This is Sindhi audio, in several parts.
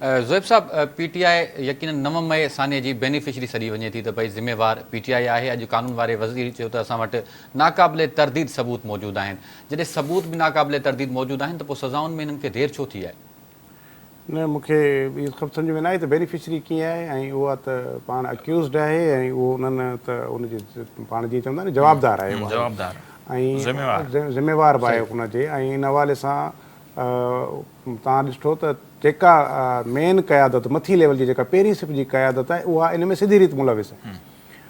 زويب صاحب پي ٽي آء يقينن 9 مئي سانحي جي بينيفشري سڏي وڃي ٿي ته ڀئي ذميوار پي ٽي آء آهي اڄ قانون واري وزير چيو ته اسان وٽ ناقابل ترديد ثبوت موجود آهن جڏهن ثبوت به ناقابل ترديد موجود آهن ته پوء سزائن ۾ انهن کي دير ڇو ٿي آهي؟ نه مون کي اهو خبر سمجهه ۾ نه آئي ته بينيفشري ڪيئن آهي ۽ اها ته پاڻ اڪيوزڊ آهي ۽ اهو انهن ته ان جي پاڻ جيئن چوندا آهن نه جوابدار آهي اها جوابدار ۽ ذميوار به آهي ان جي ۽ ان حوالي سان توهان ڏٺو ته جيڪا مين قيادت مٿي ليول جي جيڪا پهرين صف جي قيادت آهي اها ان ۾ سڌي ريت ملوث آهي.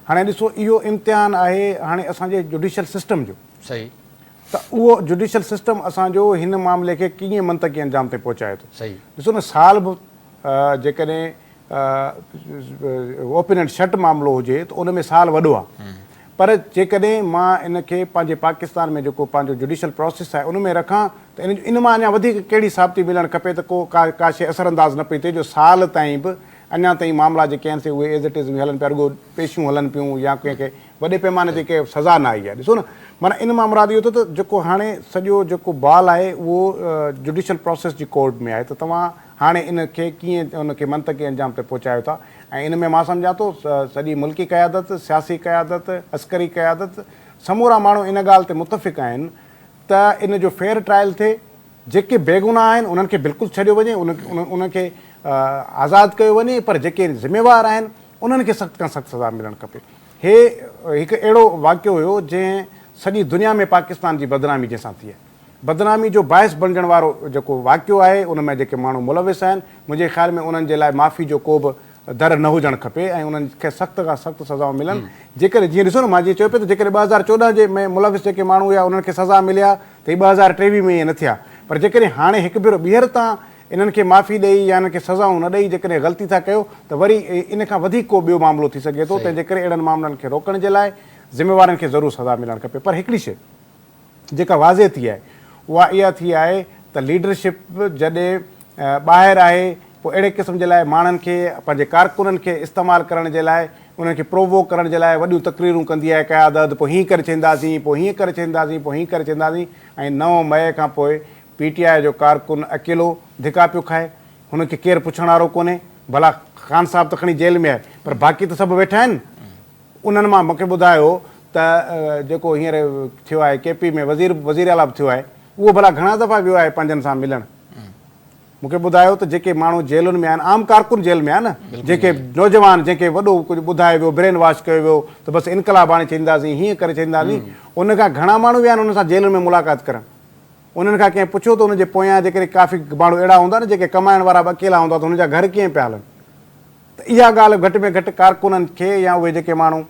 هاڻي ڏسو اهو امتحان آهي هاڻي اسان جي جوڊيشل سسٽم جو صحيح. ته اهو جوڊيشل سسٽم اسان جو هن معاملي کي ڪيئن منطقي انجام تائين پهچائي ٿو. صحيح. ڏسو نه سال به جيڪڏهن اوپن اينڊ شٽ معاملو هجي ته ان ۾ سال وڏو آهي پر جيڪڏهن مان ان کي پنهنجي پاڪستان ۾ جيڪو پنهنجو جوڊيشل پراسيس آهي ان ۾ رکان ته ان ان مان اڃا وڌيڪ ڪهڙي ثابتي ملڻ کپي ته ڪو ڪا ڪا شيء اثر انداز نه پئي ٿئي جو سال تائين به اڃا تائين معاملا جيڪي آهن سي اهي ايز it از هلن پيا رڳو پيشيون هلن پيون يا ڪنهن کي وڏي پيماني تي ڪي سزا نه آئي آهي ڏسو نه معنيٰ ان مان مراد اهو ٿيو ته جيڪو هاڻي سڄو جيڪو بال آهي اهو جوڊيشل پراسيس جي ڪورٽ ۾ آهي ته توهان هاڻي ان کي ڪيئن ان کي منطقي انجام تي پهچايو ٿا ۽ ان ۾ مان سمجهان ٿو سڄي ملڪي قيادت، سياسي قيادت، عسڪري قيادت سمورا ماڻهو ان ڳالهه تي متفق آهن ته ان جو فيئر ٽرائل ٿئي، جيڪي بيگناهه آهن انهن کي بلڪل ڇڏيو وڃي، انهن کي آزاد ڪيو وڃي پر جيڪي ذميوار آهن انهن کي سخت کان سخت سزا ملڻ کپي. هي هڪ اهڙو واقعو هيو جنهن سڄي دنيا ۾ پاڪستان جي بدنامي جنهن سان ٿي آهي. بدنامي جو باعث بڻجڻ وارو جيڪو واقعو آهي ان ۾ جيڪي ماڻهو ملوث آهن منهنجي خيال ۾ انهن جي لاء معافي جو ڪو به در نه هجڻ کپي ۽ انهن کي سخت کان سخت سزائون ملن جيڪڏهن جيئن ڏسو نه مان جيئن چيو پئي ته جيڪڏهن 2014 جي ۾ ملوث جيڪي ماڻهو هيا انهن کي سزا ملي ها ته هي 2023 ۾ ائين نه ٿيا پر جيڪڏهن هاڻي هڪ ڀيرو ٻيهر تان انهن کي معافي ڏئي يا انهن کي سزائون نه ڏئي جيڪڏهن غلطي ٿا ڪيو ته وري ان کان وڌيڪ ڪو ٻيو معاملو ٿي سگهي ٿو تنهن جي ڪري اهڙن معاملن کي روڪڻ جي لاء ذميوارن کي ضرور سزا ملڻ کپي پر هڪڙي شيء جيڪا واضح ٿي آهي اها اها ٿي آهي ته ليڊرشپ جڏهن ٻاهر آهي پوء اهڙي قسم جي لاء ماڻهن کي پنهنجي ڪارڪنن کي استعمال ڪرڻ جي لاء انهن کي پرووڪ ڪرڻ جي لاء وڏيون تقريرون ڪندي آهي قيادت پوء هيئن ڪري ڇڏينداسين پوء هيئن ڪري ڇڏينداسين پوء هيئن ڪري ڇڏينداسين ۽ 9 مئي کان پوء پي ٽي آء جو ڪارڪن اڪيلو ڌڪا پيو کائي هن کي ڪير پڇڻ وارو ڪونهي ڀلا خان صاحب ته کڻي جيل ۾ آهي پر باقي ته سڀ ويٺا آهن انهن مان مونکي ٻڌايو ته جيڪو هينئر ٿيو آهي ڪي پي ۾ وزير وزير اعليٰ به ٿيو آهي اهو ڀلا گهڻا دفعا ويو آهي پنهنجن سان ملڻ؟ مونکي ٻڌايو ته جيڪي ماڻهو جيلن ۾ آهن عام ڪارڪن جيل ۾ آهن نه جيڪي نوجوان جنهن کي وڏو ڪجهه ٻڌايو ويو برين واش ڪيو ويو ته بس انقلاب آڻي ڇڏينداسين هيئن ڪري ڇڏينداسين ان کان گهڻا ماڻهو ويا آهن انهن سان جيلن ۾ ملاقات ڪرڻ انهن کان ڪنهن پڇيو ته انهن جي پويان جيڪڏهن ڪافي ماڻهو اهڙا هوندا نه جيڪي ڪمائڻ وارا به اڪيلا هوندا ته هنن جا گهر ڪيئن پيا هلن؟ ته اها ڳالهه گهٽ ۾ گهٽ ڪارڪنن کي يا اهي جيڪي ماڻهو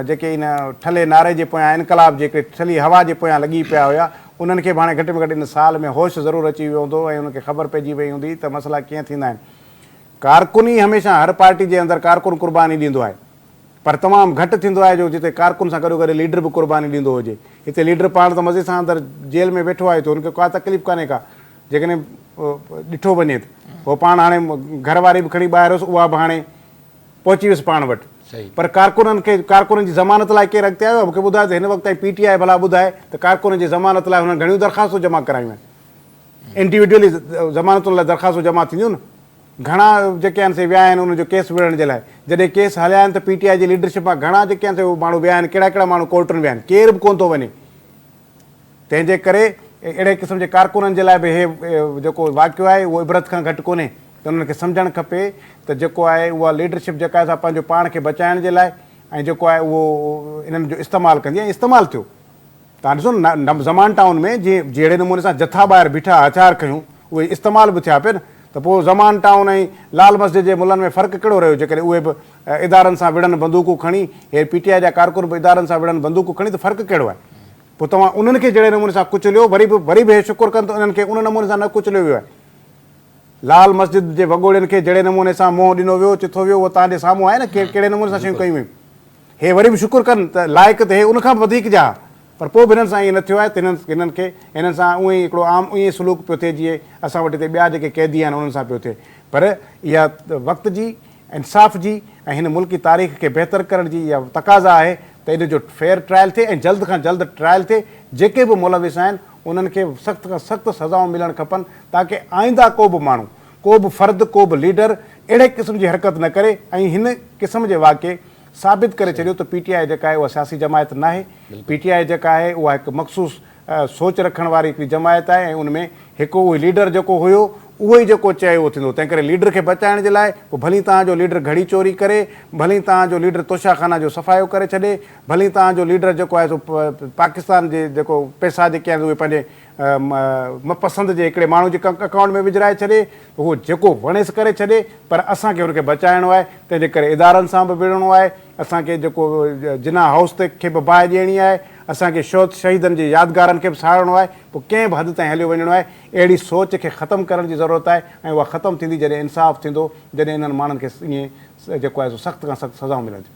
جيڪي ان ٺلهي نعري جي پويان انقلاب جي هڪڙي ٺلهي هوا جي پويان لڳي پيا هيا انهن کي به هاڻي گهٽ ۾ گهٽ ان سال ۾ هوش ضرور اچي ويو هوندو ۽ انهن کي خبر پئجي وئي هوندي ته مسئلا ڪيئن ٿيندا آهن. ڪارڪن ئي هميشه هر پارٽي جي اندر ڪارڪن قرباني ڏيندو آهي پر تمام گهٽ ٿيندو آهي جو جتي ڪارڪن سان گڏوگڏ ليڊر به قرباني ڏيندو هجي. هتي ليڊر پاڻ ته مزي سان اندر جيل ۾ ويٺو آهي ته هن کي ڪا تڪليف ڪانهي ڪا جيڪڏهن ڏٺو وڃي ته هو پاڻ هاڻي گهر واري به کڻي ٻاهر هيس اها به هاڻي پهچي ويس پاڻ وٽ پر ڪارڪنن کي ڪارڪنن جي ضمانت لاء ڪير اڳتي آيو آهي مون کي ٻڌايو ته هن وقت تائين پي ٽي آء ڀلا ٻڌائي ته ڪارڪنن جي ضمانت لاء هنن گهڻيون درخواستون جمع ڪرايون آهن انڊيوڊيولي ضمانتن لاء درخواستون جمع ٿينديون نه گهڻا جيڪي آهن سي ويا آهن انهن جو ڪيس وڙهڻ جي لاء جڏهن ڪيس هليا آهن ته پي ٽي آء جي ليڊرشپ مان گهڻا جيڪي آهن سي ماڻهو ويا آهن ڪهڙا ڪهڙا ماڻهو ڪورٽن ويا آهن ڪير به ڪونه ٿو وڃي تنهن جي ڪري اهڙي قسم جي ڪارڪنن جي لاء به هي جيڪو واقعو آهي اهو عبرت کان گهٽ ڪونهي ته انهن کي سمجهڻ کپي ته جيڪو آهي اها ليڊرشپ جيڪا آهي سا پنهنجو پاڻ کي بچائڻ جي لاء ۽ جيڪو آهي اهو انهن جو استعمال ڪندي ۽ استعمال ٿيو. توهان ڏسو نه زمان ٽائون ۾ جيئن جهڙي نموني سان جٿا ٻاهر بيٺا هٿيار کنيون اهي استعمال به ٿيا پئي نه ته پوء زمان ٽائون ۽ لال مسجد جي ملن ۾ فرق ڪهڙو رهيو جيڪڏهن اهي به ادارن سان وڙهن بندوقون کڻي هي پي ٽي آء جا ڪارڪن به ادارن سان وڙهن بندوقون کڻي ته فرق ڪهڙو آهي پوء توهان انهن کي جهڙي نموني سان ڪچليو وري به وري به هي شڪر ڪن ته انهن کي ان نموني سان نه ڪچليو ويو آهي. لال مسجد جي وڳوڙين کي جهڙي نموني سان منهن ڏنو ويو چٿو ويو اهو توهان جي سامهون آهي نه ڪهڙي نموني سان شيون ڪيون ويون. هي وري به شڪر ڪن ته لائق ته هي ان کان به وڌيڪ جا ها پر پوء به هنن سان ائين نه ٿيو آهي ته هنن هنن کي هنن سان اونئن ئي هڪڙو عام ائين سلوڪ پيو ٿئي جيئن اسان وٽ هتي ٻيا جيڪي قيدي آهن انهن سان پيو ٿئي پر اها وقت جي انصاف جي ۽ هن ملڪي تاريخ کي بهتر ڪرڻ جي اها تقاضا آهي ته ان جو فيئر ٽرائل ٿئي ۽ جلد کان جلد ٽرائل ٿئي، جيڪي به ملوث آهن انهن کي سخت کان سخت سزائون ملڻ کپن تاڪه آئنده ڪو به ماڻهو ڪو به فرد ڪو به ليڊر اهڙي قسم جي حرڪت نه ڪري ۽ هن قسم جي واقعي ثابت ڪري ڇڏيو ته پي ٽي آء جيڪا آهي اها سياسي جماعت ناهي، پي ٽي آء جيڪا آهي اها هڪ مخصوص سوچ رکڻ واري هڪڙي جماعت آهي ۽ ان ۾ هڪ اهو ليڊر جيڪو هيو اهو ئي جيڪو چئي اهو ٿيندو تنهن ڪري ليڊر کي بچائڻ جي لاء پوء ڀلي توهان جو ليڊر گهڙي چوري ڪري، ڀلي توهان جو ليڊر توشا خانا جو صفايو ڪري ڇڏي، ڀلي توهان جو ليڊر جيڪو آهي سو پاڪستان جي جيڪو پئسا جيڪي آهن اهي پنهنجي پسند جي هڪڙي ماڻهو جي اڪائونٽ ۾ وجهرائي ڇڏي، هو جيڪو وڻيس ڪري ڇڏي پر اسان کي ان کي بچائڻو آهي، تنهن جي ڪري ادارن سان به وڙهڻو آهي، اسان کي جيڪو جناح هائوس تي کي به باهه ڏيڻي آهي، اسان کي شهد شهيدن جي يادگارن کي به ساڙڻو آهي، پوء ڪنهن به حد تائين هليو وڃڻو آهي، اهڙي سوچ کي ختم ڪرڻ جي ضرورت آهي ۽ اها ختم ٿيندي جڏهن انصاف ٿيندو، جڏهن انهن ماڻهن کي ائين جيڪو آهي سو سخت کان سخت سزائون ملنديون.